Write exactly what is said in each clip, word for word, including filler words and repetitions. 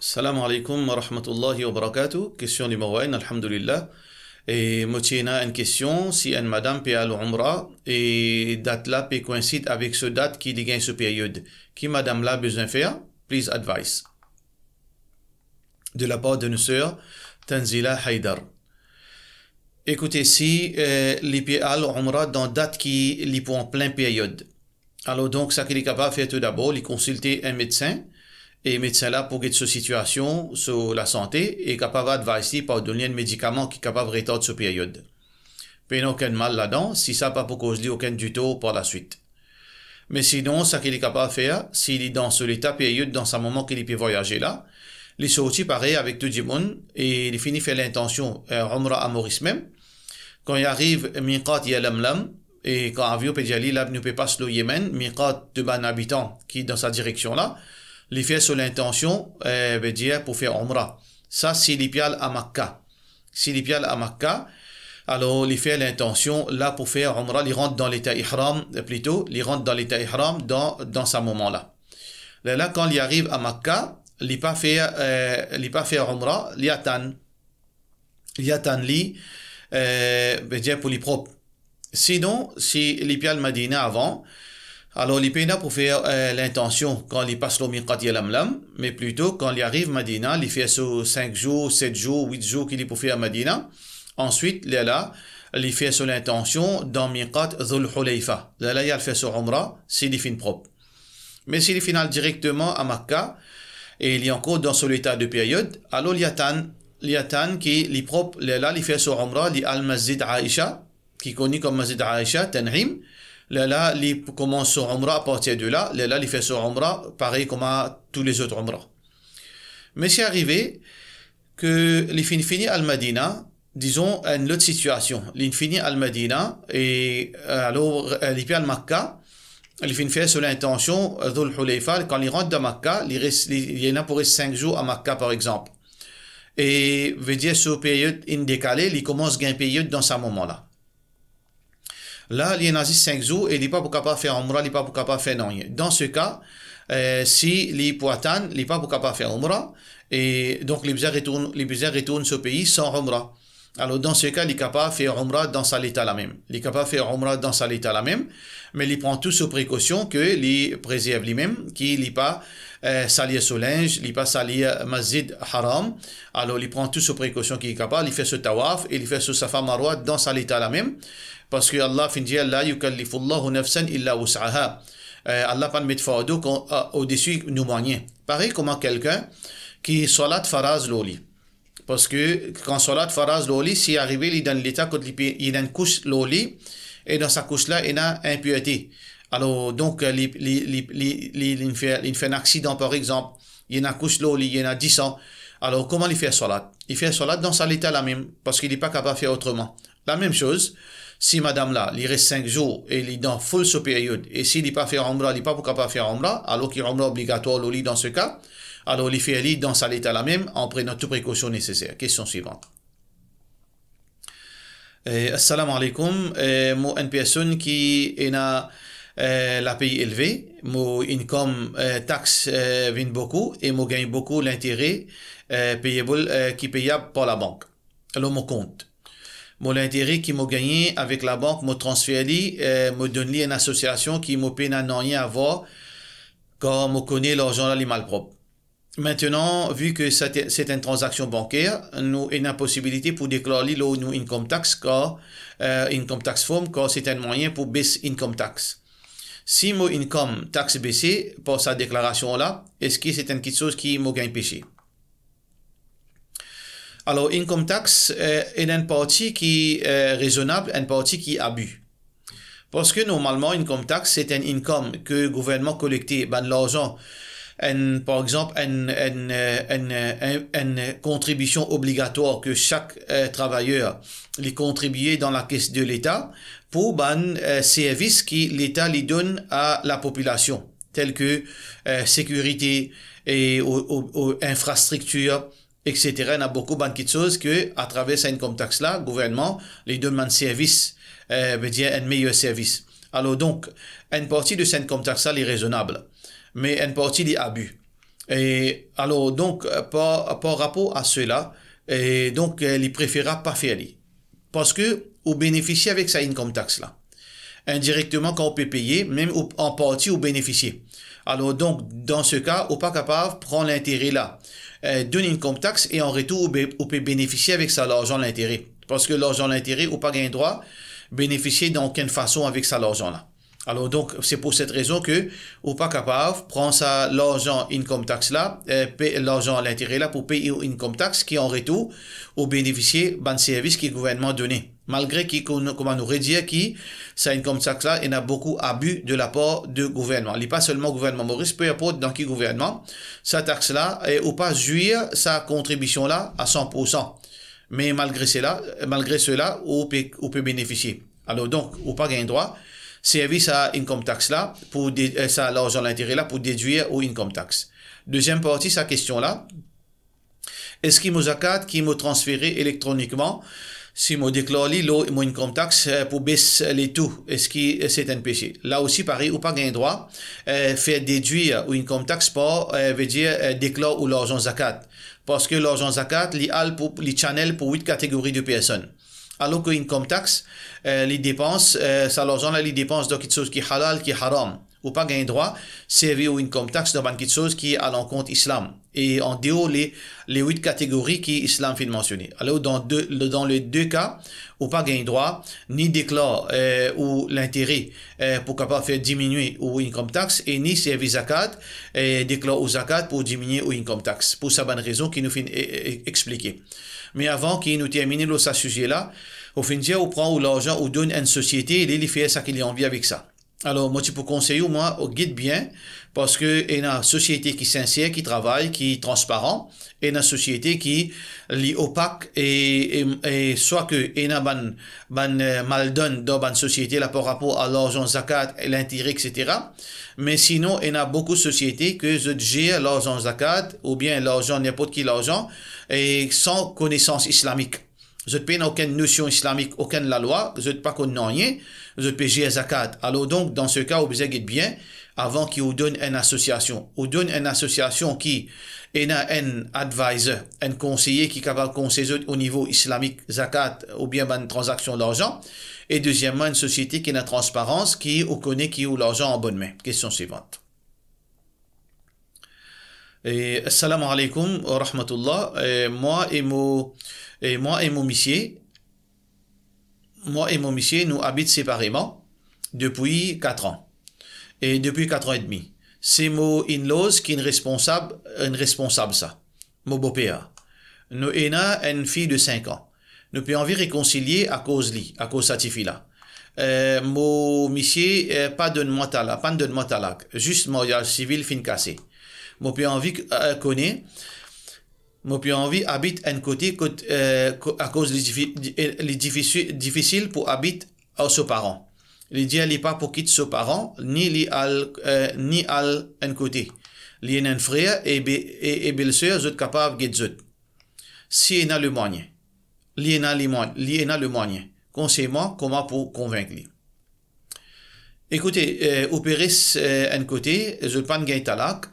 Salam alaikum wa rahmatullahi wa barakatuh. Kestion nimero enn, alhamdulillah. E mo ti ena enn kestion, si enn madam pe al Umra e dat la pe koinsid avek so dat ki li gagn so period, ki madam la bizin fer? Please advice. De la part de nou ser Tanzila Haidar. Ekoute, si, eh, li pe al Umra dan dat ki li pou an plin period, alor donk, sa ki li kapav fer toudabor, li konsilte enn medsin, e medsin la pou get so sitiasion, so lasante, e kapav advice li par donn li enn medikaman ki kapav retard so period. Pena okenn mal ladan, si sa pa pou koz li okenn ditor par laswit. Me sinon, sa ki li kapav fer, si li dan so leta period, dan sa moman ki li pe vwayaze la, li sorti parey avek tou dimoun, e li fini fer lintansion, eh, Umra a Moris mem. Kan li ariv miqat Yalamlam, e kan avion pe dir li, la nou pe pas lor Yemen, miqat de bann abitan ki dan sa direksion la, li fer so lintansion, eh, vedir pou fer Umra. Sa si li pe al a Makka. Si li pe al a Makka, alor li fer lintansion la pou fer Umra, li rant dan leta Ihram, plito, li rant dan leta Ihram dan, dan sa moman la. Lerla kan li ariv a Makka, li pa fer, eh, li pa fer Umra, li atann. Li atann li, eh, vedir pou li prop. Sinon, si li pe al Madina avan, alor li pena pou fer, eh, lintansion kan li pas lor miqat Yalamlam, me plito kan li ariv Madina, li fer so sink zour, set zour, wit zour ki li pou fer Madina. Answit, lerla, li fer so lintansion dan miqat Zul Hulayfa. Lerla, li al fer so Umra, si li finn prop. Me si li finn al direkteman a Makka, e li ankor dan so leta de period, alor li atann, li atann ki li prop, lerla li fer so Umra, li al Masjid Aisha, ki koni kom Masjid Aisha, Tan'im, lerla li pou koumans so Umra apartir de la, lerla li fer so Umra parey kouma tou lezot Umra. Me si arive ke li finn fini al Madina, dizon, enn lot sitiasion. Li fini al Madina, e, eh, alor, eh, li pe al Makka, li finn fer so lintansion, eh, Zul Hulayfa, kan li rant dan Makka, li res, li, li ena pou res sink zour a Makka, par exanp. E, vedir so period inn dekale, li koumans gagn period dan sa moman la. La, li ena zis sink zour e li pa pou kapav fer Umra, li pa pou kapav fer nanye. Dan se ka, eh, si li pou atann, li pa pou kapav fer Umra, e donk li bizin retourn, li bizin retourn so pei san Umra. Alor, dan se ka, li kapav fer Umra dan sa leta la mem. Li kapav fer Umra dan sa leta la mem, me li pran tou so prekosion ke li prezerv limem, ki li pa, eh, salir so linz, li pa salir Masjid Haram. Alor, li pran tou so prekosion ki li kapav, li fer so tawaf e li fer so Safa Marwa dan sa leta la mem, parski Allah finn dir, "La yukallifullahu nafsan illa wus'aha." Eh, Allah pa'nn met fardo kon, eh, odesi nou mwayin. Parey kouma kelkenn ki swalat faraz lor li. Parski kan swalat faraz lor li, si arive li dan leta kot li pe, li ena enn kous lor li, e dan sa kous la, ena inpirte. Alor, donk, li, li, li, li, li, li fer, li fer enn aksidan, par exanp, li ena kous lor li, li ena disan. Alor, kouma li fer swalat? Li fer swalat dan sa leta la mem, parski li pa kapav fer otreman. La mem soz, si madam la, li res sink zour e li dan full so period, e si li pa fer Umra, li pa pou kapav fer Umra, alor ki Umra obligatwar lor li dan se ka, alor li fer li dan sa leta la mem, an prenan tou prekosion neseser. Kestion swivan. Eh, assalamu alaikum. Eh, mo enn personn ki ena, eh, lapey elve, mo income, eh, tax, eh, vinn boukou e mo gagn boukou lintere, eh, payable, eh, ki peyab par labank lor mo kont. Mo lintere ki mo gagne avek labank, mo transfer li, eh, mo donn li enn asosiasion ki mo pena nanye a vwar, kan mo kone larzan la li malprop. Aster, vi ke se, se enn tranzaksion banker, nou ena posibilite pou deklar li lor nou income tax, kar, eh, income tax form, kar se enn mwayin pou bes income tax. Si mo income tax bese par sa deklarasion la, eski se enn kiksoz ki mo gagn pese? Alor, income tax, eh, ena enn parti ki, eh, rezonab, enn parti ki abi. Parski normalman, income tax, se enn income ke gouvernman kolekte, bann larzan, enn, par exanp, enn, enn, eh, enn, eh, enn, enn kontribision obligatwar ke sak, eh, travayer li kontribie dan lakes de Leta pou bann, eh, servis ki Leta li donn a lapopilasion, tel ke, eh, sekirite e o, o, o infrastriktir, et cetera. Ena boukou bann kiksoz ke, atraver sa income tax la, gouvernman li donn bann servis, eh, vedir enn meyer servis. Alor donk, enn parti de sa income tax la, li rezonab, me enn parti li abi. E alor, donk, par, par rapor a sela, e donk, eh, li preferab pa fer li. Parski ou benefisie avek sa income tax la. Indirekteman, kan ou pe peye, mem ou, an parti ou benefisie. Alor, donk, dan se ka, ou pa kapav pran lintere la, eh, donn income tax e an retour ou be-, ou pe benefisie avek sa larzan lintere. Parski larzan lintere, ou pa gagn drwa benefisie dan okenn fason avek sa larzan la. Alor, donk, se pou set rezon ke ou pa kapav pran sa larzan income tax la, eh, pe larzan lintere la pou pey ou income tax ki an retour ou benefisie bann servis ki gouvernman done. Malgre ki, kouma, kouma nou redir ki sa income tax la, ena boukou abi de lapar de gouvernman. Li pa selman gouvernman Moris, pe inport dan ki gouvernman, sa tax la, eh, ou pa zwir sa kontribision la a san pour san. Me malgre sela, malgre sela, ou pe, ou pe benefisie. Alor, donk, ou pa gagn drwa servi sa income tax la pou de-, eh, sa larzan lintere la pou dedwir ou income tax. Deziem parti sa kestion la, eski mo zakat ki mo transfere elektronikman, si mo deklar li lor mo income tax, eh, pou bes letou, eski, eh, se enn pese? La osi parey, ou pa gagn drwa, eh, fer dedwir ou income tax par, eh, vedir, eh, deklar ou larzan zakat. Parski larzan zakat, li al pou, li channel pou wit kategori de personn. Alor ki income tax, eh, li depans, eh, sa larzan la, li depans dan kiksoz ki halal, ki haram. Ou pa gagn drwa servi ou income tax dan bann kiksoz ki a lankont Islam e an deor le, le wit kategori ki Islam finn mansione. Alor, dan de, dan le de ka, ou pa gagn drwa ni deklar, eh, ou lintere, eh, pou kapav fer diminie ou income tax e ni servi zakat, eh, deklar ou zakat pou diminie ou income tax. Pou sa bann rezon ki nou finn, eh, eh, explike. Me avan ki nou termine lor sa size la, ou finn dir ou pran ou larzan ou donn enn sosiete, li, li fer seki li anvi avek sa. Alor, mo ti pou konsey ou, mwa, ou get bien, parski ena sosiete ki sinser, ki travay, ki transparan, ena sosiete ki li opak e, e, e swa ke ena bann, bann, eh, maldonn dan bann sosiete la par rapor a larzan zakat, lintere, et cetera. Me sinon, ena boukou sosiete ke zot zer larzan zakat oubien larzan, ninport ki larzan, e san konesans islamik. Zot pena okenn nosion islamik, okenn lalwa, zot pa konn nanye, zot pe zer zakat. Alor donk, dan se ka, ou bizin get bien avan ki ou donn enn asosiasion. Ou donn enn asosiasion ki ena enn advisor, enn konseye ki kapav konsey zot o nivo islamik, zakat oubien bann tranzaksion larzan. E dezieman, enn sosiete ki ena transparans, ki ou kone ki ou larzan an bonn me. Kestion swivant. Eh, assalamu alaikum wa rahmatullah. Eh, mwa e mo, eh, mwa e mo misie, mwa e mo misie, nou abit separeman depi kat an. E depi kat an edmi. Se mo in-laws ki inn responsab, inn responsab sa. Mo boper. Nou ena enn fi de sink an. Nou pe anvi rekonsilie akoz li, akoz sa tifi la. Eh, mo misie, eh, pa donn mwa talak, pa'nn donn mwa talak, zis maryaz sivil finn kase. Mo pe anvi, eh, kone, mo pe anvi abit enn kote kot, eh, ko-, akoz li difi-, di-, eh, li difisi-, difisil pou abit ar so paran. Li dir li pa pou kit so paran, ni li al, eh, ni al enn kote. Li ena enn frer e be-, e, e belser, zot kapav get zot. Si ena lemwayin. Li ena lemwa-, li ena lemwayin. Konsey mwa kouma pou konvink li. Ekoute, eh, ou pe res, eh, enn kote, zot pa'nn gagn talak.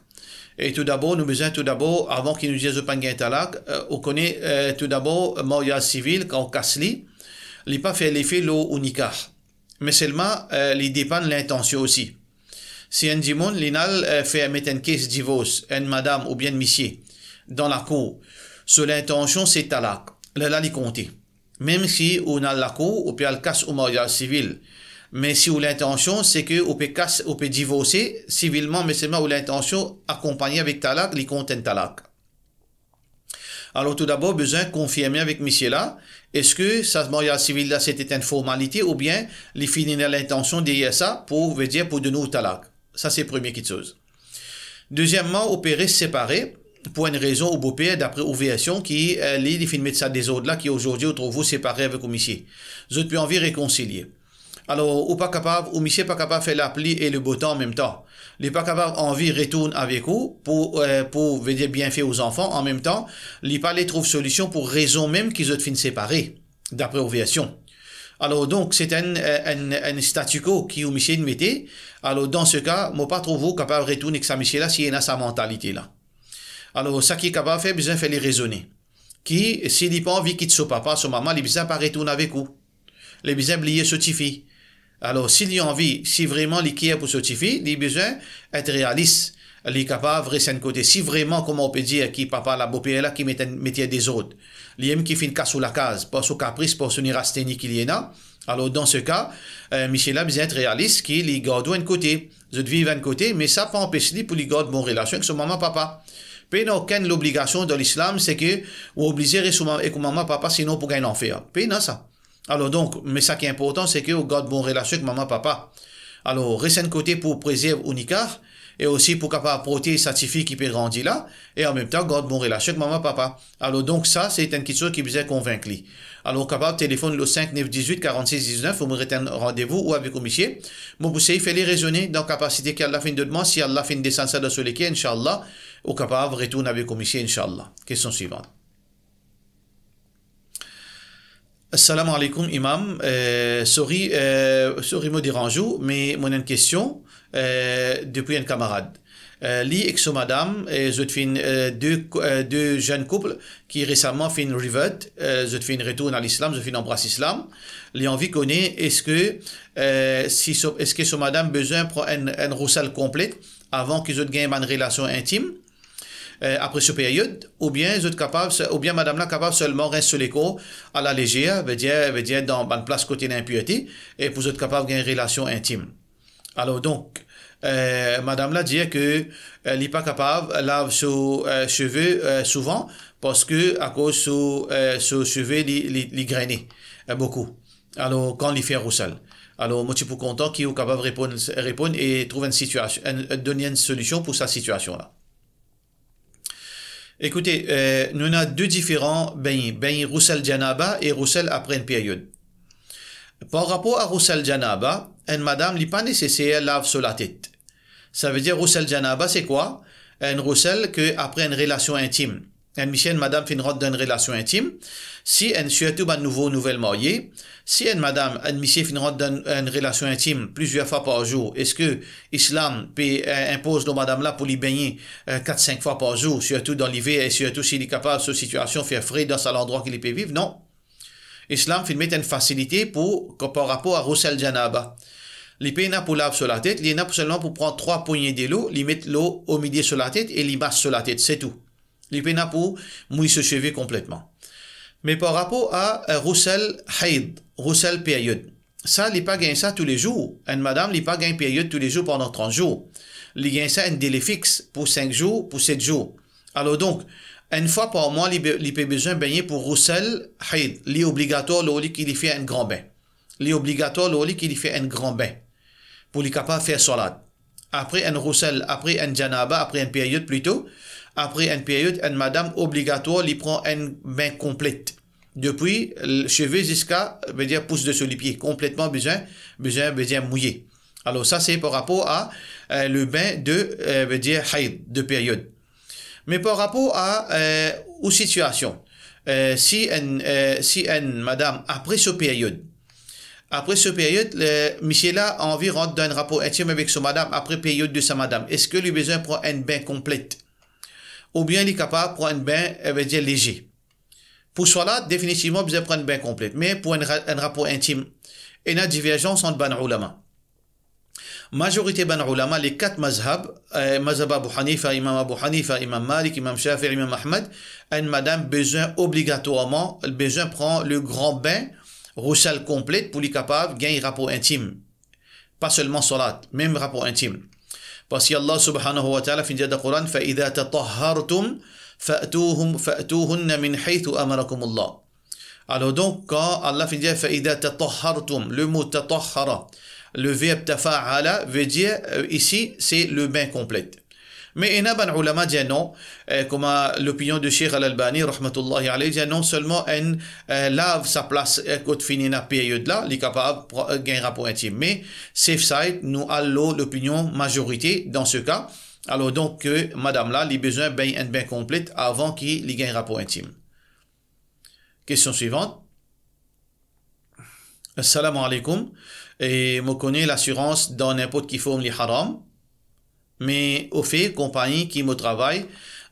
E toudabor, nou bizin toudabor, avan ki nou dir zot pa'nn gagn talak, eh, ou kone, eh, toudabor, maryaz sivil, kan ou kas li, li pa fer lefe lor ou nikah. Me selman, eh, li depann lintansion osi. Si enn dimoun, li'nn al, eh, fer met enn kes divors, enn madam oubien enn misie, dan lakour, so lintansion se talak, lerla li konte. Mem si ou'nn al lakour, ou pe al kas ou maryaz sivil. Me si ou lintansion, se ke ou pe kas, ou pe divorse sivilman, me selman ou lintansion akonpagne avek talak, li kont enn talak. Alor, toudabor, bizin konfirme avek misie la, eski sa maryaz sivil la, se ti enn formalite, oubien li finn ena lintansion deryer sa, pou, vedir, pou donn ou talak. Sa, se premie kiksoz. Dezieman, ou pe res separe, pou enn rezon ou boper, dapre ou version, ki, eh, li, li finn met sa dezord la, ki ozordi ou trouv ou separe avek ou misie. Zot pe anvi rekonsilie. Alor, ou pa kapav, ou misie pa kapav fer lapli e lebetan anmemtan. Li pa kapav anvi retourn avek ou pou, eh, pou, vedir, bienfer ou zanfan, anmemtan, li pa le trouv solision pou rezon mem ki zot finn separe, dapre ou version. Alor, donk, se enn, eh, enn, enn statu quo ki ou misie inn mete. Alor, dan se ka, mo pa trouv ou kapav retourn ek sa misie la si ena sa mantalite la. Alor, sa ki kapav fer, bizin fer li rezone. Ki, si li pa anvi kit so papa, so mama, li bizin pa retourn avek ou. Li bizin bliye so tifi. Alor, si li anvi, si vreman li care pou so tifi, li bizin et realis. Li kapav res enn kote. Si vreman, kouma ou pe dir, ki papa la, boper la, ki met enn, met dezord, li mem ki finn kas ou lakaz, par so kapris, par so neurasthénie ki li ena, alor, dan se ka, eh, misie la bizin et realis ki li gard ou enn kote. Zot viv enn kote, me sa pa anpes li pou li gard bon relasion ek so mama, papa. Pena okenn lobligasion dan Lislam, se ke ou oblize res ou ma-, ek ou mama, papa, sinon ou pou gagn lanfer. Pena sa. Alor donk, me sa ki inportan, se ke ou gard bon relasion ek mama, papa. Alor, res enn kote pou prezerv ou nikah, e osi pou kapav protez sa tifi ki pe grandi la, e anmemtan gard bon relasion ek mama, papa. Alor donk, sa, se enn kiksoz ki bizin konvink li. Alor, ou kapav telefonn lor sink nef diz-wit karant-sis diz-nef, ou met enn randevou ou avek ou misie. Mo pou sey fer li rezone dan kapasite ki Allah finn donn mwa, si Allah finn desann sa dan so leker, inshallah, ou kapav retourn avek ou misie, inshallah. Kestion swivan. Assalamu alaikum, Imam. Eh, sorry, eh, sorry mo deranz ou, me mo ena enn kestion, eh, depi enn kamarad. Eh, li ek so madam, eh, zot finn, eh, de, eh, de zenn koup ki resaman finn revert, eh, zot finn retourn a Lislam, zot finn anbras Lislam. Li anvi kone, eski, eh, si so, eski so madam bizin pran enn, enn ghusl konplet avan ki zot gagn bann relasion intim, eh, apre so period, oubien zot kapav, oubien madam la kapav selman rins so lekor a la lezer, vedir, vedir dan bann plas kot ena inpirte, e pou zot kapav gagn relasion intim. Alor donk, eh, madam la dir ke, eh, li pa kapav lav so, eh, seve, eh, souvan, parski akoz so, eh, so seve li, li, li grene, eh, boukou. Alor, kan li fer ghusl. Alor, mo ti pou kontan ki ou kapav reponn, reponn e trouv enn sitiasion, enn, donn enn solision pou sa sitiasion la. Ekoute, eh, nou ena de diferan bengn, bengn ghusl janaba e ghusl apre enn period. Par rapor a ghusl janaba, enn madam li pa neseser lav so latet. Savedir ghusl janaba se kwa? Enn ghusl ke apre enn relasion intim. Enn misie, enn madam finn rant dan enn relasion intim, si enn, sirtou bann nouvo, nouvel marye, si enn madam, enn misie finn rant dan enn relasion intim plizier fwa par zour, eski Islam pe, eh, inpoz lor madam la pou li bengne, eh, kat, sink fwa par zour, sirtou dan liver, e sirtou si li kapav so sitiasion fer fre dan sa landrwa ki li pe viv? Non. Islam finn met enn fasilite pou, par rapor a ghusl janaba. Li pena pou lav so latet, li ena pou selman pou pran trwa pogne delo, li met lor omilie so latet e li mas so latet, se tou. Li pena pou mouy so seve konpletman. Me par rapor a, eh, ghusl hayd, ghusl period, sa li pa gagn sa toulezour. Enn madam li pa gagn period toulezour pandan trant zour. Li gagn sa enn dele fix pou sink zour, pou set zour. Alor donk, enn fwa par mwa li be-, li pe bizin bengne pou ghusl hayd. Li obligatwar lor li ki li fer enn gran bin. Li obligatwar lor li ki li fer enn gran bin pou li kapav fer swalat. Apre enn ghusl, apre enn janaba, apre enn period plito, apre enn period, enn madam obligatwar li pran enn bin konplet. Depi l-, seve ziska, vedir pous de so lipie, konpletman bizin, bizin, bizin mouye. Alor sa se par rapor a, eh, le bin de, eh, vedir hayd, de period. Me par rapor a, eh, ou sitiasion, eh, si enn, eh, si enn madam apre so period, apre so period, le, misie la anvi rant dan enn rapor intim avek so madam apre period de sa madam, eski li bizin pran enn bin konplet? Oubien li kapav pran enn bin, eh, vedir leze? Pou swalat, definitivman bizin pran enn bin konplet, me pou enn ra-, enn rapor intim, ena diverzans ant bann oulama. Mazorite bann oulama, le kat mazhab, eh, mazhab Abu Hanifa, Imam Abu Hanifa, Imam Malik, Imam Shafi'i, Imam Ahmad, enn madam bizin obligatwarman, bizin pran le gran bin, ghusl konplet pou li kapav gagn rapor intim. Pa selman swalat, mem rapor intim. Parski Allah subhanahu wa ta'ala finn dir dan Koran, "Fa idha tatahhartum fa'tuhum, fa'tuhunna min haythu amarakumullah." Alor donk, kan Allah finn dir, "Fa idha tatahhartum", le mo tatahhara, le verb tafa'ala, vedir, eh, isi, se le bin konplet. Me ena bann oulama dir non, eh, kouma lopinion de Sheikh Al-Albani, rahmatullahi alayh, dir non selman enn, eh, lav sa plas, eh, kot finn ena period la, li kapav pr-, eh, gagn rapor intim. Me, safe side, nou al lor lopinion mazorite dan se ka. Alor donk, ke madam la, li bizin bengne enn bin konplet avan ki li gagn rapor intim. Kestion swivan. Assalamu alaikum. E mo kone lasirans dan ninport ki form li haram. Me ofe, konpagni ki mo travay,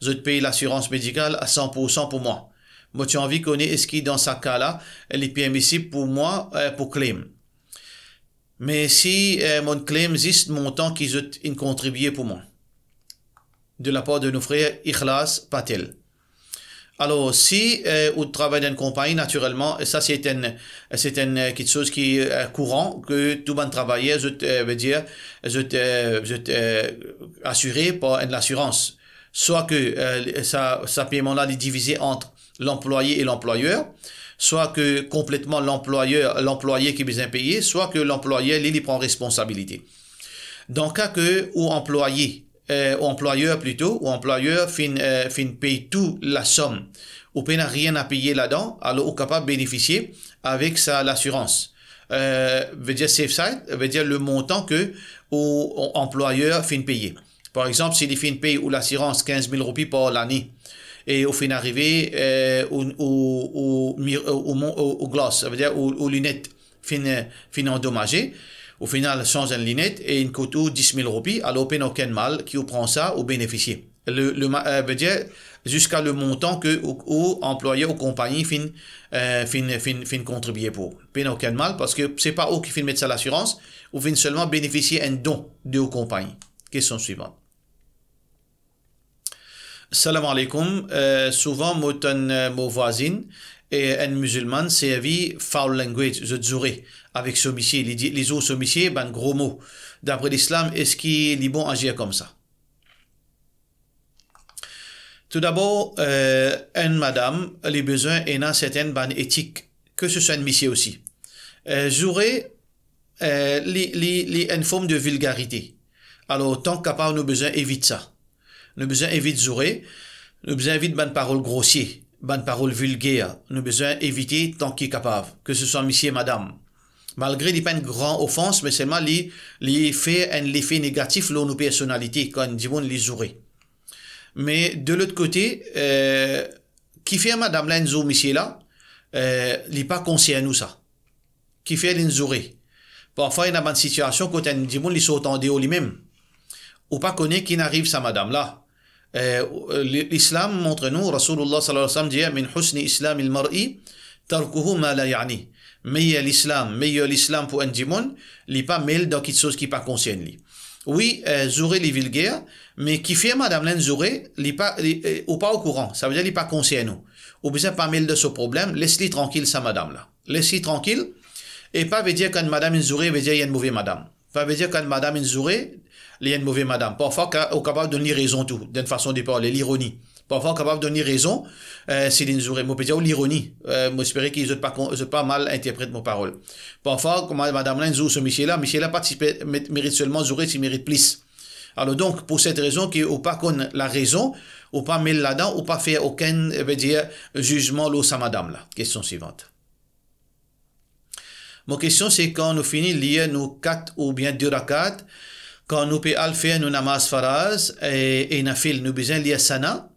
zot pey lasirans medikal a san pour san pou mwa. Mo ti anvi kone eski dan sa ka la, li permisib pou mwa, eh, pou claim. Me si, eh, mo claim zis montan ki zot inn kontribie pou mwa, de lapar de nou frer Ikhlas Patel. Alor, si, eh, ou travay dan enn konpagni, natirelman, e sa se enn, se enn, eh, kiksoz ki, eh, kouran, ke tou bann travayer, zot, eh, vedir, zot, eh, zot, eh, asire par enn lasirans. Swa ke, eh, sa, sa peyman la, li divize ant lanplwaye e lanplwayer, swa ke konpletman lanplwayer, lanplwaye ki bizin peye, swa ke lanplwayer, li, li pran responsabilite. Dan ka ke ou anplwaye, eh, ou anplwayer plito, ou anplwayer finn, eh, finn pey tou lasom, ou pena rien a peye ladan, alor ou kapav benefisie avek sa lasirans. Eh, vedir safe side, vedir le montan ke ou, ou anplwayer finn peye. Par exanp, si li finn pey ou lasirans kinz mil roupi par lane, e ou finn arive, eh, ou, ou, ou mir-, ou, ou mon-, ou, ou glas, savedir ou, ou linet finn, finn andomaze, ou finn al sanz enn linet e inn kout ou dis mil roupi, alor pena okenn mal ki ou pran sa, ou benefisie. Le, le ma-, eh, vedir, ziska le montan ke ou, ou anplwayer ou konpagni finn, eh, finn, finn, finn kontribie pou ou. Pena okenn mal, parski se pa ou ki finn met sa lasirans, ou finn selman benefisie enn don de ou konpagni. Kestion swivan. Salam alaikum. Eh, souvan mo tann, eh, mo vwazinn, eh, enn mizilmann servi foul language, zot zoure avek so misie. Li di, li zour so misie bann gro mo. Dapre lislam, eski li bon azir koumsa? Toudabor, eh, enn madam, li bizin ena sertenn bann etik, ke se swa enn misie osi. Eh, zoure, eh, li, li, li enn form de vilgarite. Alor, tan ki kapav, nou bizin evit sa. Nou bizin evit zoure, nou bizin evit bann parol grosie, bann parol vilger, nou bizin evite tan ki kapav, ke se swa misie, madam. Malgre li pa enn gran ofans, me selman li, li fer enn lefe negatif lor nou personalite, kan dimoun li zoure. Me de lot kote, eh, kifer madam la inn zour misie la, eh, li pa konsern ou sa. Kifer linn zoure? Parfwa, ena bann sitiasion kot enn dimoun li sort andeor limem. Ou pa kone ki'nn ariv sa madam la. Eh, li-, lislam montre nou, Rasoulillah sallallahu alayhi wa sallam dir, "Min husni islamil mar'i tarkuhu ma la ya'ni." Meyer lislam, meyer lislam pou enn dimoun, li pa mel dan kiksoz ki pa konsern li. Wi, eh, zoure li vilger, me kifer madam la inn zoure, li pa, li, eh, ou pa okouran, savedir li pa konsern ou. Ou bizin pa mel dan so problem, les li trankil sa madam la. Les li trankil, e pa vedir kan madam inn zoure, vedir li enn move madam. Pa vedir kan madam inn zoure, li enn move madam. Parfwa, ka-, ou kapav donn li rezon tou, dan enn fason de parle, lironi. Parfwa, ou kapav donn li rezon, eh, si linn zoure. Mo pe dir ou lironi. Eh, mo espere ki zot pa kon-, zot pa mal interpret mo parol. Parfwa, kouma madam la inn zour so misie la, misie la pa ti pe met-, merit selman zoure, ti merit plis. Alor donk, pou set rezon ki ou pa konn larezon, ou pa mel ladan, ou pa fer okenn, eh, vedir, zizman lor sa madam la. Kestion swivan. Mo kestion se, kan nou fini lir nou kat oubien de rakat, kan nou pe al fer nou namaz faraz e, e nafil, nou bizin lir sana,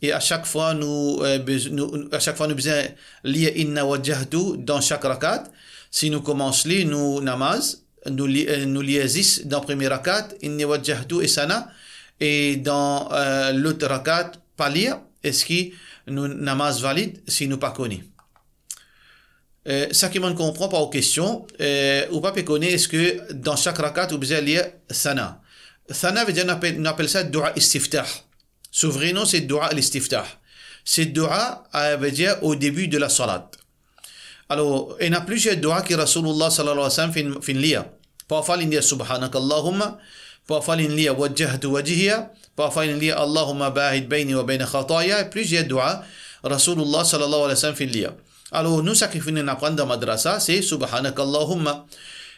e a sak fwa nou, eh, bez-, nou, a sak fwa nou bizin lir Inna wajjahtu dan sak rakat. Si nou koumans li nou namaz, nou li-, eh, nou lir zis dan premie rakat Inni wajjahtu e sana, e dan, eh, lot rakat pa lir, eski nou namaz valid si nou pa kone? Eh, sa ki mo'nn konpran par ou kestion, eh, ou pa pe kone eski dan sak rakat ou bizin lir sana. Sana vedir, nou apel, nou apel sa doua istiftah. So vre non se doua al-istiftah. Se doua, eh, vedir o debi de la salat. Alor, ena plizier doua ki Rasoulillah sallallahu alayhi wa sallam finn, finn lir. Parfwa linn lir Subhanakallahumma, parfwa linn lir Wajjahtu wajhiya, parfwa linn lir Allahumma ba'id bayni wa bayna khatayaya, plizier doua Rasoulillah sallallahu alayhi wa sallam finn lir. Alor, nou sa ki finn aprann dan madrasa, se Subhanakallahumma.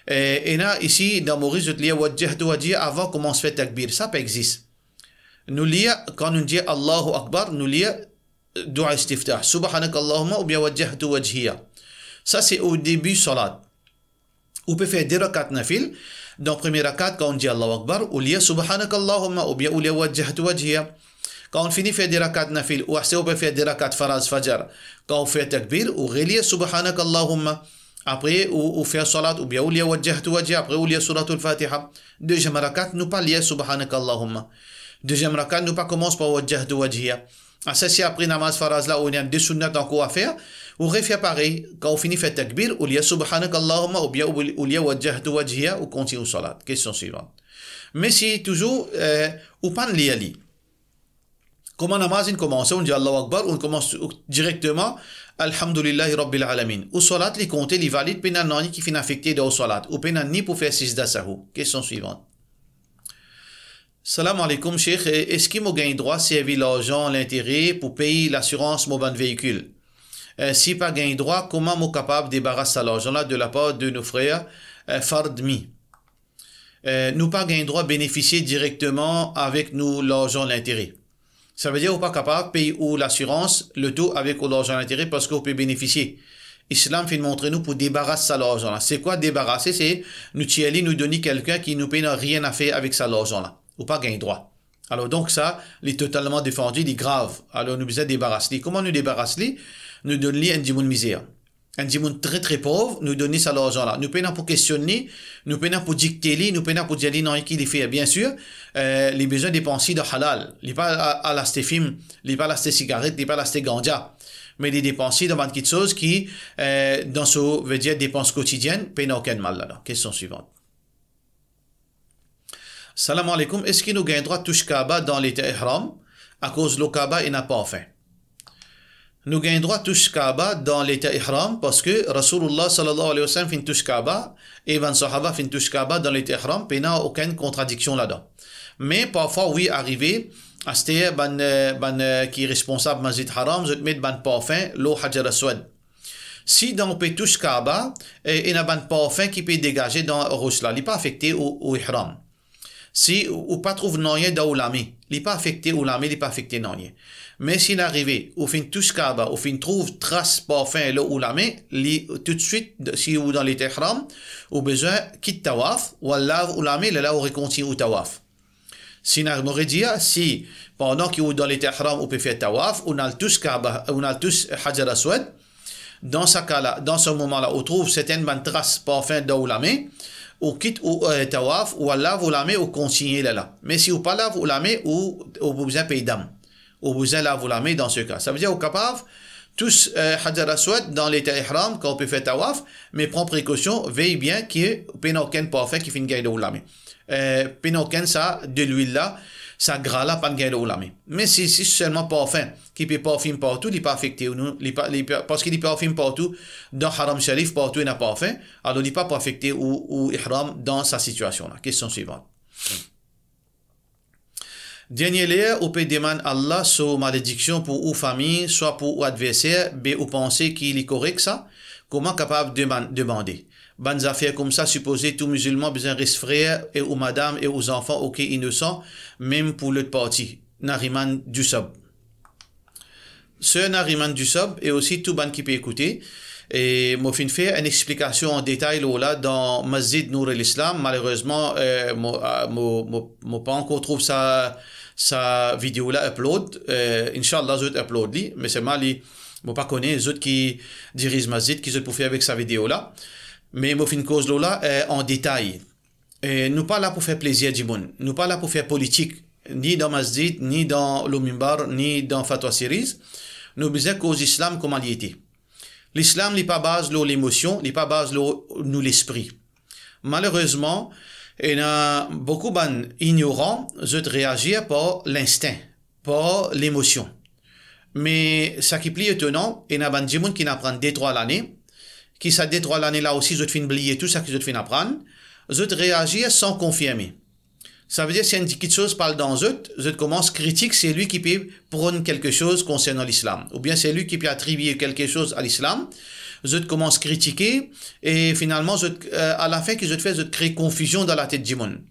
Eh, ena isi dan Moris, zot lir Wajjahtu wajhiya avan koumans fer takbir. Sa pa exis. Nou lir, kan nou dir Allahu Akbar, nou lir doua istiftah, Subhanakallahumma oubien Wajjahtu wajhiya. Sa se o debi salat. Ou pe fer de rakat nafil. Dan premie rakat, kan ou dir Allahu Akbar, ou lir Subhanakallahumma oubien ou lir Wajjahtu wajhiya. Kan ou fini fer de rakat nafil, ou aster ou pe fer de rakat faraz fajar, kan ou fer takbir, ou relir Subhanakallahumma. Apre ou, ou fer salat, oubien ou lir Wajjahtu wajhiya, apre ou lir Suratul Fatiha. Deziem rakat, nou pa lir Subhanakallahumma. Deziem raka, nou pa koumans par wajjahtu wajhiya. Asa si apre namaz faraz la, ou ena de sunnat ankor a fer, ou refer parey, kan ou fini fer takbir, ou lir subhanakallahumma oubien ou, ou lir wajjahtu wajhiya, ou kontign ou salat. Kestion swivan. Me si touzour, eh, ou pa'nn lir li, kouma namaz inn koumanse, ou dir Allahu Akbar, ou koumans direkteman, Alhamdulillahi Rabbil Alamin. Ou salat, li konte, li valid, pena nanye ki finn afekte dan ou salat, ou pena ni pou fer sijda sahou. Kestion swivan. Salam aleykoum, Sheikh. E-, eski mo gagn drwa servi larzan lintere pou pey lasirans mo bann veikil? Eh, si pa gagn drwa, kouma mo kapav debaras sa larzan la de lapar de nou frer, eh, Fardmi? Eh, nou pa gagn drwa benefisie direkteman avek nou larzan lintere. Savedir ou pa kapav pey ou lasirans loto avek ou larzan lintere parski ou pe benefisie. Islam finn montre nou pou debaras sa larzan la. Se kwa debarase? Se nou tir li, nou donn li kelkenn ki nou pena nanye a fer avek sa larzan la. Ou pa gagn drwa. Alor donk sa, li totalman defandi, li grav. Alor nou bizin debaras li. Kouma nou debaras li? Nou donn li enn dimoun mizer. Enn dimoun tre, tre pov, nou donn li sa larzan la. Nou pena pou kestionn li, nou pena pou dikte li, nou pena pou dir li nanye ki li fer. Biensir, eh, li bizin depans li dan halal. Li pa al, al aste fim, li pa al aste sigaret, li pa al aste ganja. Me li depans li dan bann kiksoz ki, eh, dan so, vedir depans kotidienn, pena okenn mal ladan. Kestion swivan. Salam aleykoum, eski nou gagn drwa tous Kaaba dan leta ihram, akoz lor Kaaba ena parfin? Nou gagn drwa tous Kaaba dan leta ihram, parski Rasoulullah sallallahu alayhi wa sallam finn tous Kaaba, e bann sahaba finn tous Kaaba dan leta ihram, pena okenn kontradiksion ladan. Me parfwa, wi, arive, aster bann, eh, bann, eh, ki responsab Masjid Haram, zot met bann parfin lor Hajar Aswad. Si dan ou pe tous Kaaba, eh, ena bann parfin ki pe degaze dan ros la, li pa afekte ou, ou ihram. Si ou, ou pa trouv nanye dan ou lame, li pa afekte ou lame, li pa afekte nanye. Me si inn arive, ou finn tous Kaaba, ou finn trouv tras parfin lor ou lame, li toutswit, si ou dan leta ihram, ou bizin kit tawaf, ou al lav ou lame, lerla ou rekontign ou tawaf. Si inn arive, mo redir, si pandan ki ou dan leta ihram ou pe fer tawaf, ou inn al tous Kaaba, ou inn al tous Hajar Aswad, dan sa ka la, dan sa moman la, ou trouv sertin bann tras parfin dan ou lame, ou kit ou, eh, tawaf, ou al lav ou lame, ou kontigne lerla. Me si ou pa lav ou lame, ou, ou pou bizin pey dam. Ou bizin lav ou lame dan se ka. Savedir ou kapav tous, eh, Hajar Aswad dan leta ihram kan ou pe fer tawaf, me pran prekosion, vey bien ki pena okenn parfin ki finn gagn dan ou lame. Eh, pena okenn sa delwil la, sa gra la pa'nn gagn dan ou lame. Me si, si selman parfin ki pe parfim partou, li pa afekte ou nou, li pa, li pa, parski li parfim partou, dan Haram Sharif partou ena parfin, alor li pa pou afekte ou, ou ihram dan sa sitiasion la. Kestion swivan. Dernie ler, ou pe demann Allah so malediksion pou ou fami, swa pou ou adverser, be ou panse ki li korek sa? Kouma kapav demann, demande? Bann zafer koumsa, sipoze tou mizilman bizin res frer e ou madam e ou zanfan, oke, inosan, mem pou lot parti. Nariman Dusab. Ser Nariman Dusab e osi tou bann ki pe ekoute. E mo finn fer enn explikasion an detay lor la dan Masjid Nour el Islam. Malerezman, eh, mo, ah, mo, mo, mo pa ankor trouv sa, sa video la upload. Eh, inshallah, zot upload li. Me selman li, mo pa kone zot ki diriz masjid, ki zot pou fer avek sa video la. Me mo finn koz lor la, eh, an detay. E nou pa la pou fer plezir dimoun. Nou pa la pou fer politik, ni dan masjid, ni dan lor mimbar, ni dan fatwa series. Nou bizin koz Lislam kouma li ete. Lislam, li pa baz lor lemosion, li pa baz lor nou lespri. Malerezman, ena boukou bann ignoran, zot reazir par linstin, par lemosion. Me sa ki pli etonan, ena bann dimoun ki inn aprann de trwa lane, ki sa de trwa lane la osi zot finn bliye tou sa ki zot finn aprann, zot reazir san konfirme. Savedir, si enn kiksoz pa al dan zot, zot koumans kritik selwi ki pe pronn kiksoz konsernan Lislam, oubien selwi ki pe atribie kiksoz a Lislam, zot koumans kritike, e finalman, zot, eh, alafin ki zot fer, zot kre konfizion dan latet dimoun.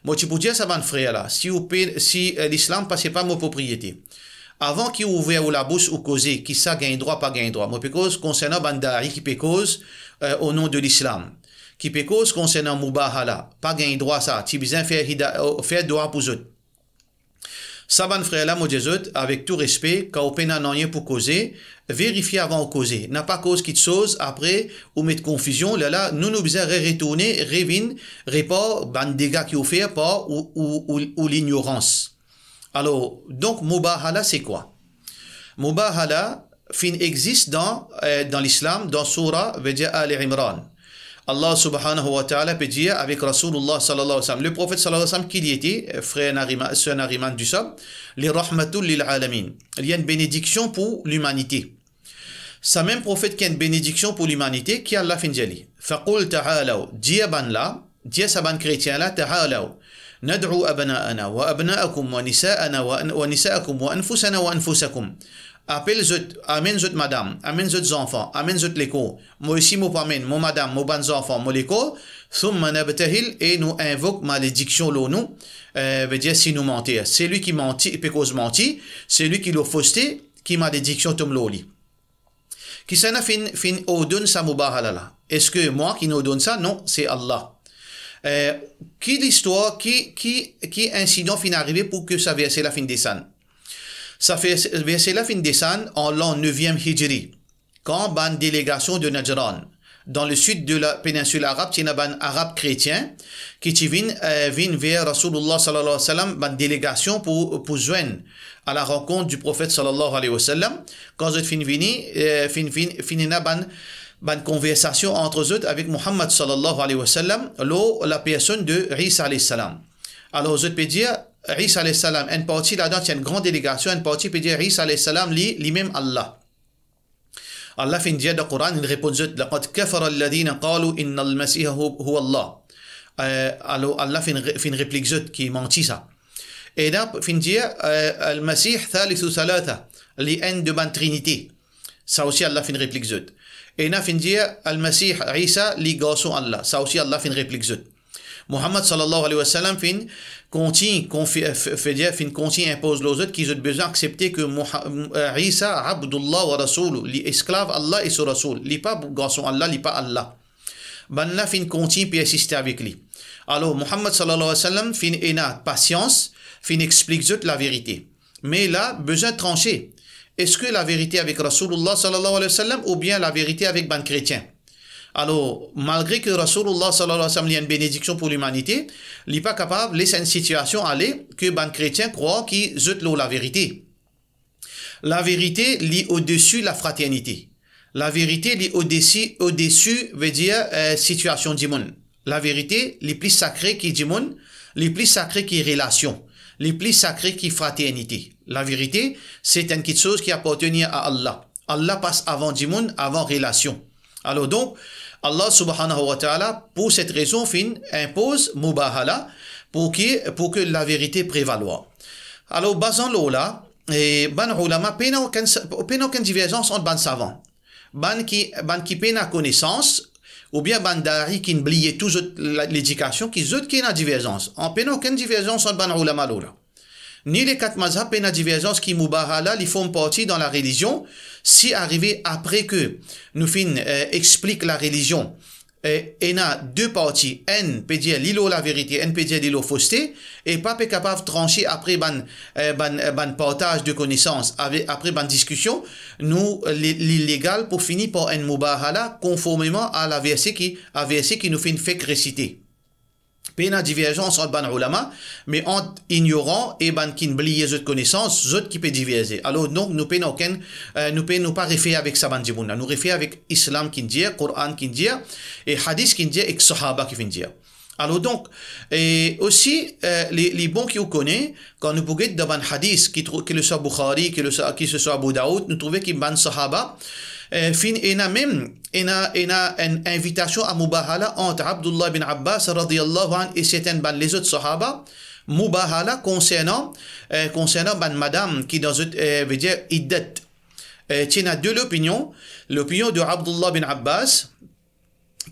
Mo ti pou dir sa bann frer la, si ou pe, si, eh, Lislam pa se pa mo propriete. Avan ki ou ouver ou labous ou koze, ki sa gagn drwa, pa gagn drwa. Mo pe koz konsernan bann da'i ki pe koz, eh, o non de Lislam. Ki pe koz konsernan mubahala, pa gagn drwa sa, ti bizin fer hida-, eh, fer dwa pou zot. Sa bann frer la, mo dir zot, avek tou respe, kan ou pena nanye pou koze, verifie avan ou koze. Napa koz kiksoz, apre ou met konfizion, lerla, nou, nou bizin re-, retourne, revinn, repar bann dega ki ou fer par ou, ou, ou, ou lignorans. Alor, donk, mubahala se kwa? Mubahala finn exist dan, eh, dan Lislam, dan soura, vedir Ali Imran. Allah subhanahu wa ta'ala pe dir avek Rasoulullah sallallahu alayhi wa sallam, le profet sallallahu alayhi wa sallam, ki li ete, eh, frer Nariman, ser Nariman Dusab, li rahmatul lil alamin. Li enn benediksion pou limanite. Sa mem profet ki enn benediksion pou limanite, ki Allah finn dir li? Faqul ta'alaw, dir bannla, dir sa bann kretien la, ta'alaw, nad'u abna'ana wa abna'akum wa nisa'ana wa an-, wa nisa'akum wa anfusana wa anfusakum. Apel zot, amenn zot madam, amenn zot zanfan, amenn zot lekor. Mo osi mo pou amenn mo madam, mo bann zanfan, mo lekor. Thumma nabtahil, e nou invok malediksion lor nou, eh, vedir si nou manter. Selwi ki manti, pe koz manti, selwi ki lor foste, ki malediksion tom lor li. Kisannla finn, finn ordonn sa mubahala la? Eski mwa ki ordonn sa? Non, se Allah. Eh, ki listwar, ki, ki, ki insidan finn arive pou ki sa verse la finn desann? Sa verse, verse la finn desann an lan neviem Hijri, kan bann delegasion de Najran, dan le sid de la peninsil Arab, ti ena bann Arab kretien ki ti vinn, eh, vinn ver Rasoulullah sallallahu alayhi wa sallam, bann delegasion pou, pou zwenn a la rankont di profet sallallahu alayhi wa sallam. Kan zot finn vini, eh, finn, finn, finn ena bann, bann konversasion ant zot avek Muhammad sallallahu alayhi wa sallam lor lapersonn de Isa alayhi salam. Alor, zot pe dir, Isa alayhi salam, enn parti ladan ti enn gran delegasion, enn parti pe dir Isa alayhi salam, li, limem Allah. Allah finn dir dan Koran, li reponn zot, "Laqad kafara alladhina qalu innal Masiha hu-, huwa Allah." Eh, alor, Allah finn re-, finn replik zot ki manti sa. Ena finn dir, eh, "Al-Masih thalithu thalatha", li enn de bann trinite. Sa osi Allah finn replik zot. Ena finn dir, "Al-Masih Isa, li garson Allah." Sa osi Allah finn replik zot. Muhammad sallallahu alayhi wa sallam finn kontign, konfi-, eh, f-, vedir finn kontign inpoz lor zot ki zot bizin aksepte ki Muha-, eh, Isa Abdullah wa Rasouluh, li esklav Allah e so Rasoul, li pa garson Allah, li pa Allah. Bannla finn kontign persiste avek li. Alor, Muhammad sallallahu alayhi wa sallam finn ena pasians, finn explik zot laverite. Me la, bizin transe. Eski laverite avek Rasoulullah sallallahu alayhi wa sallam oubien laverite avek bann kretien? Alor, malgre ki Rasoulullah sallallahu alayhi wa sallam li enn benediksion pou limanite, li pa kapav les enn sitiasion ale ki bann kretien krwar ki zot lor laverite. Laverite, li odesi lafraternite. Laverite, li odesi, odesi, vedir, eh, sitiasion dimoun. Laverite, li pli sakre ki dimoun, li pli sakre ki relasion, li pli sakre ki fraternite. Laverite, se enn kiksoz ki apartenir a Allah. Allah pas avan dimoun, avan relasion. Alor donk, Allah subhanahu wa ta'ala, pou set rezon, finn inpoz mubahala, pou ki, pou ki laverite prevalwar. Alor, bazan lor la, eh, bann oulama, pena okenn sa-, pena okenn diverzans ant bann savan. Bann ki, bann ki pena konesans, oubien bann da'i ki'nn bliye tou zot la-, ledikasion, ki zot ki ena diverzans. An pena okenn diverzans ant bann oulama lor la. Ni le kat mazhab pena diverzans ki mubahala li form parti dan larelizion, si arive apre ki nou finn, eh, explik larelizion, eh, ena de parti, enn pe dir li lor laverite, enn pe dir li lor foste, e pa pe kapav transe apre bann, eh, bann, eh, bann partaz de konesans, ave-, apre bann diskision, nou, li, li legal pou fini par enn mubahala konformeman a laverse ki, a verse ki nou finn fek resite. Pena diverzans ant bann oulama, me ant ignoran e bann ki'nn bliye zot konesans, zot ki pe diverze. Alor donk, nou pena okenn, eh, nou pe, nou pa refer avek sa bann dimoun la. Nou refer avek Islam ki'nn dir, Koran ki'nn dir, e hadis ki'nn dir, ek sahaba ki finn dir. Alor donk, e osi, eh, li, li bon ki ou kone, kan nou pou get dan bann hadis, ki trou-, ki le swa Bukhari, ki le swa, ki se swa Abu Daoud, nou trouve ki bann sahaba, eh, finn ena mem, ena, ena enn invitasion a mubahala ant Abdullah bin Abbas radiyallahu anhu e sertin bann lezot sahaba, mubahala konsernan, eh, konsernan bann madam ki dan zot, eh, vedir iddat. Eh, ti ena de lopinion, lopinion de Abdullah bin Abbas,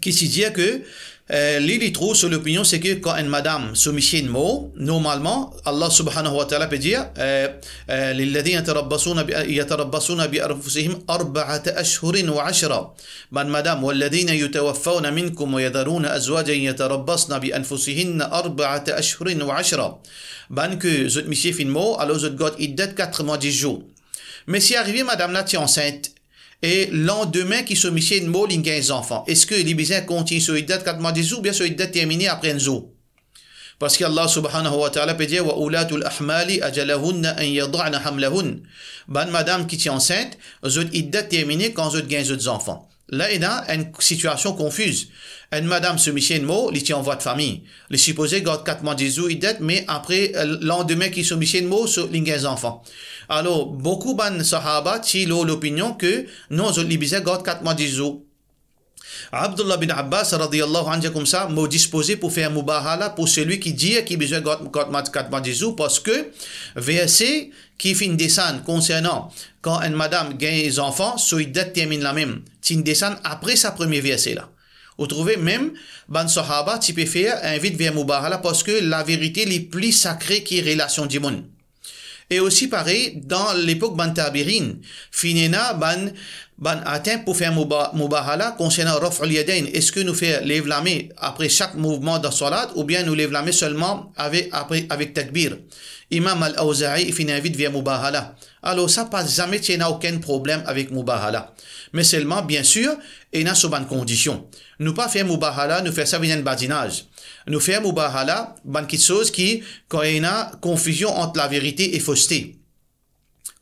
ki ti dir ki, eh, li, li trouv so lopinion, se ki kan enn madam, so misie inn mor, normalman, Allah subhanahu wa ta'ala pe dir, eh, eh, "Lilladhina yatarabbasuna bi, yatarabbasuna bi anfusihim arba'ata ashhurin wa ashra." Bann madam, "Walladhina yutawaffawna minkum wa yadharuna azwajan yatarabbasna bi anfusihinna arba'ata ashhurin wa ashra." Bann ki zot misie finn mor, alor zot gard iddat kat mwa dis zour. Me si arive madam la ti ansint, e landime ki so misie inn mor, li gagn zanfan, eski li bizin kontign so iddat kat mwa dis zour, oubien so iddat termine apre enn zour? Parski Allah subhanahu wa ta'ala pe dir, "Wa ulatul ahmali ajaluhunna an yada'na hamlahun." Bann madam ki ti ansint, zot iddat termine kan zot gagn zot zanfan. La ena enn sitiasion konfiz. Enn madam so misie inn mor, li ti an vwa de fami. Li sipoze gard kat mwa dis zour iddat, me apre, eh, landime ki so misie inn mor, so, li gagn zanfan. Alor, boukou bann sahaba ti lor lopinion ke non, zot li bizin gard kat mwa dis zour. Abdullah bin Abbas radiyallahu anhu dir koumsa, mo dispoze pou fer mubahala pou selwi ki dir ki bizin gard kat mwa, kat mwa dis zour, parski verse ki finn desann konsernan kan enn madam gagn zanfan, so iddat termine lamem, ti'nn desann apre sa premie verse la. Ou trouve, mem bann sahaba ti pe fer invit ver mubahala, parski laverite li pli sakre ki relasion dimoun. E osi parey, dan lepok bann tabi'in, finn ena bann, bann atant pou fer muba-, mubahala konsernan raf'ul yadayn. Eski nou fer lev lame apre sak mouvman dan swalat, oubien nou lev lame selman ave-, apre, avek takbir? Imam Al-Awza'i finn invit ver mubahala. Alor, sa pa zame ti ena okenn problem avek mubahala. Me selman, biensir, ena so bann kondision. Nou pa fer mubahala, nou fer sa vinn enn badinaz. Nou fer mubahala, bann kiksoz ki, kan ena konfizion ant laverite e foste.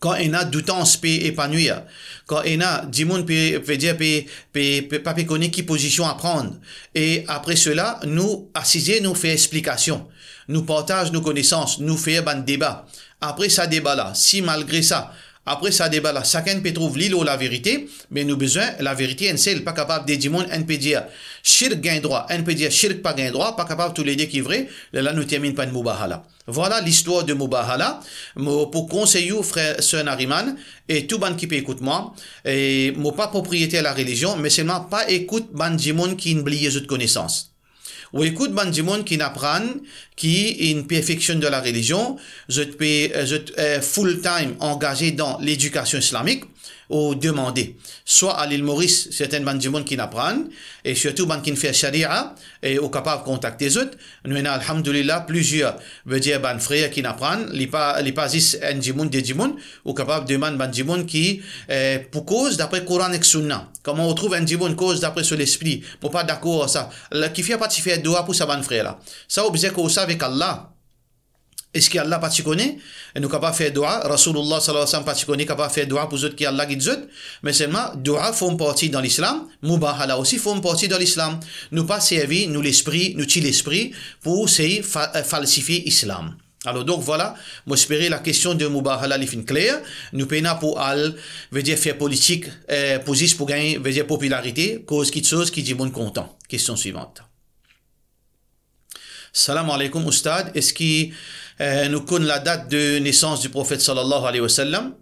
Kan ena doutans pe epanwir. Kan ena dimoun pe, pe dir, pe, pe, pe, pa pe kone ki pozision a pran. E apre sela, nou asize, nou fer explikasion. Nou partaz nou konesans, nou fer bann deba. Apre sa deba la, si malgre sa, apre sa deba la, sakenn pe trouv li lor laverite, me nou bizin laverite enn sel, pa kapav de dimoun, enn pe dir shirk gagn drwa, enn pe dir shirk pa gagn drwa, pa kapav toulede ki vre, lerla nou terminn par enn mubahala. Vwala listwar de mubahala. Mo pou konsey ou, frer, ser Nariman, e tou bann ki pe ekout mwa, e mo pa propriyeter larelizion, me selman pa ekout bann dimoun ki inn bliye zot konesans. Ou ekout bann dimoun ki'nn aprann, ki inn perfeksionn dan larelizion, zot pe, zot, eh, full time angaze dan ledikasion islamik, ou demande, swa a Lil Moris, sertin bann dimoun ki'nn aprann, e sirtou bann ki'nn fer sharia, e ou kapav kontakte zot. Nou ena, alhamdulillah, plizier, vedir bann frer ki'nn aprann, li pa, li pa zis enn dimoun, de dimoun, ou kapav demann bann dimoun ki, eh, pou koz dapre Koran ek Sounna. Kouma ou trouv enn dimoun koz dapre so lespri, mo pa dakor ar sa. La, kifer pa ti fer doua pou sa bann frer la? Sa ou bizin koz sa avek Allah. Eski Allah pa ti kone? Nou kapav fer doua, Rasoulillah sallallahu alayhi wa sallam pa ti kone kapav fer doua pou zot ki Allah gid zot? Me selman, doua form parti dan Lislam, mubahala osi form parti dan Lislam. Nou pa servi nou lespri, nou ti lespri, pou sey fa-, eh, falsifie Islam. Alor, donk, vwala, mo espere lakestion de mubahala li finn kler. Nou pena pou al, vedir fer politik, eh, pou zis pou gagn, vedir popilarite, koz kiksoz ki dimoun kontan. Kestion swivant. Salam aleykoum, Oustad. Eski, eh, nou konn ladat de nesans di Profet sallallahu alayhi wa sallam?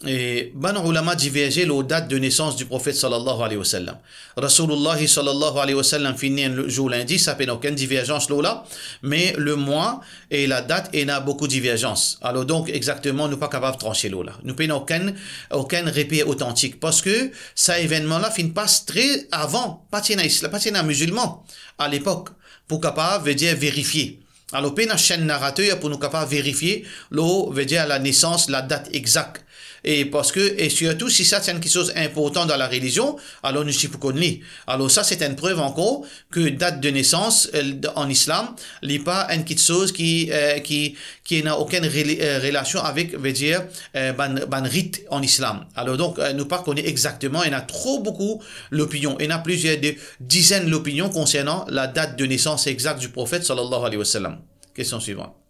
E bann oulama diverze lor dat de nesans di Profet sallallahu alayhi wa sallam. Rasoulillah sallallahu alayhi wa sallam finn ne enn zour lindi, sa pena okenn diverzans lor la, me lemwa e ladat ena boukou diverzans. Alor donk, exakteman, nou pa kapav transe lor la. Nou pena okenn, okenn reper otantik, parski sa evennman la finn pas tre avan, pa ti ena isla-, pa ti ena mizilman alepok pou kapav, vedir, verifie. Alor, pena senn narater pou nou kapav verifie lor, vedir, lanesans, ladat exak. E parski, e sirtou, si sa ti enn kiksoz inportan dan larelizion, alor nou ti pou konn li. Alor, sa, se enn prev ankor ke dat de nesans, eh, an Islam, li pa enn kiksoz ki, eh, ki, ki ena okenn reli-, eh, relasion avek, vedir, eh, bann, bann rit an Islam. Alor, donk, eh, nou pa kone exakteman, ena tro boukou lopinion. Ena plizier de dizenn lopinion konsernan ladat de nesans exak di Profet, sallallahu alayhi wa sallam. Kestion swivant.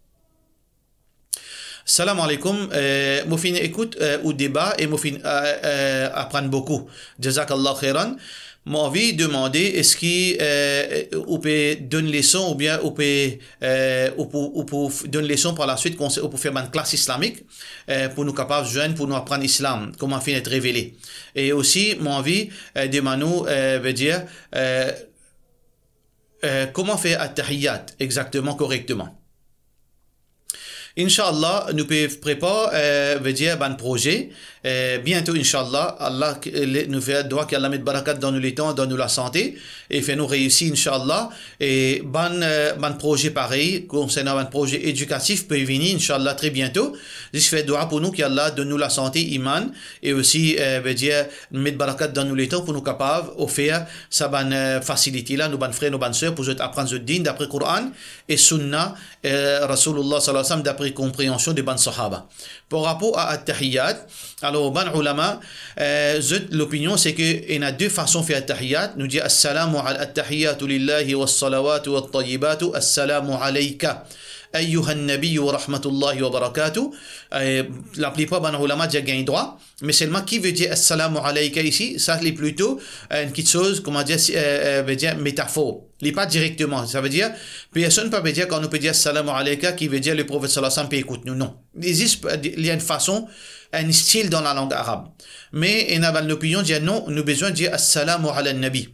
Salam aleykoum. Eh, mo finn ekout, eh, ou deba e mo finn, eh, eh, aprann boukou. Jazakallah khairan. Mo anvi demande, eski, eh, ou pe donn leson oubien ou pe, eh, ou pou, ou pou f-, donn leson par laswit, konse-, ou pou fer bann klas islamik, eh, pou nou kapav zwenn, pou nou aprann Islam, kouma finn et revele. E osi, mo anvi, eh, demann ou, eh, vedir, eh, eh, kouma fer At-Tahiyyat exakteman, korekteman. Inshallah, nou pe prepar, eh, vedir bann proze. Eh, biento, inshallah, Allah, eh, le-, nou fer dwa ki Allah met barakat dan nou letan, dan nou lasante, e fer nou reisi, inshallah. E bann, eh, bann proze parey, konsernan bann proze edikatif, pe vini, inshallah, tre biento. Zis fer dwa pou nou ki Allah donn nou lasante, iman, e osi, eh, vedir met barakat dan nou letan pou nou kapav ofer sa bann, eh, fasilite la, nou bann frer, nou bann ser, pou zot aprann zot din dapre Koran e Sunna, eh, Rasoulullah sallallahu alayhi wa sallam, dapre konpreansion de bann sahaba. Par rapor a at-tahiyat, alor, bann oulama, eh, zot lopinion, se ke ena de fason fer at-tahiyat. Nou dir, "Assalamu ala, at-tahiyatu lillahi was-salawatu wat-tayyibatu, assalamu alayka, ayyuhan nabiyyu wa rahmatullahi wa barakatuh." Eh, laplipar bann oulama dir gagn drwa, me selman ki vedir assalamu alayka isi, sa li plito, eh, enn kitsoz, kouma dir, si, eh, eh, vedir metafor. Li pa direkteman, savedir, personn pa pe dir, kan nou pe dir assalamu alayka, ki vedir le Profet sallallahu alayhi wa sallam pe ekout nou, non. Li zis, li enn fason, enn stil dan lalang arab. Me ena bann lopinion dir non, nou bizin dir assalamu ala nabi.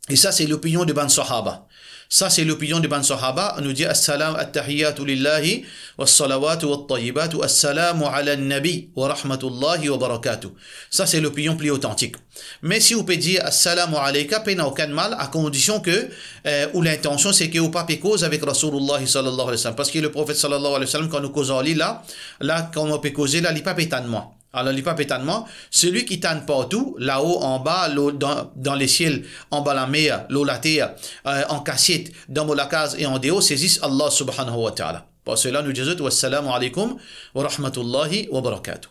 E sa, se lopinion de bann sahaba. Sa, se lopinion de bann sahaba, nou dir assalam, at-tahiyatu lillahi, was-salawatu wat-tayyibatu, assalamu ala nabi, wa rahmatullahi wa barakatuh. Sa, se lopinion pli otantik. Me si ou pe dir assalamu alayka, pena okenn mal, a kondision ke, eh, ou lintansion, se ke ou pa pe koz avek Rasoulullah sallallahu alayhi wa sallam. Parski le Profet sallallahu alayhi wa sallam, kan nou koz ar li la, la, kan nou pe koze la, li pa pe tann mwa. Alor, li pa pe tann mwa. Selwi ki tann partou, lao, anba, lo-, dan, dan lesiel, anba lamer, lor later, eh, an kasiet, dan mo lakaz e an deor, se zis Allah subhanahu wa ta'ala. Par sela, nou dir zot, "Wassalamu alaykum wa rahmatullahi wa barakatuh."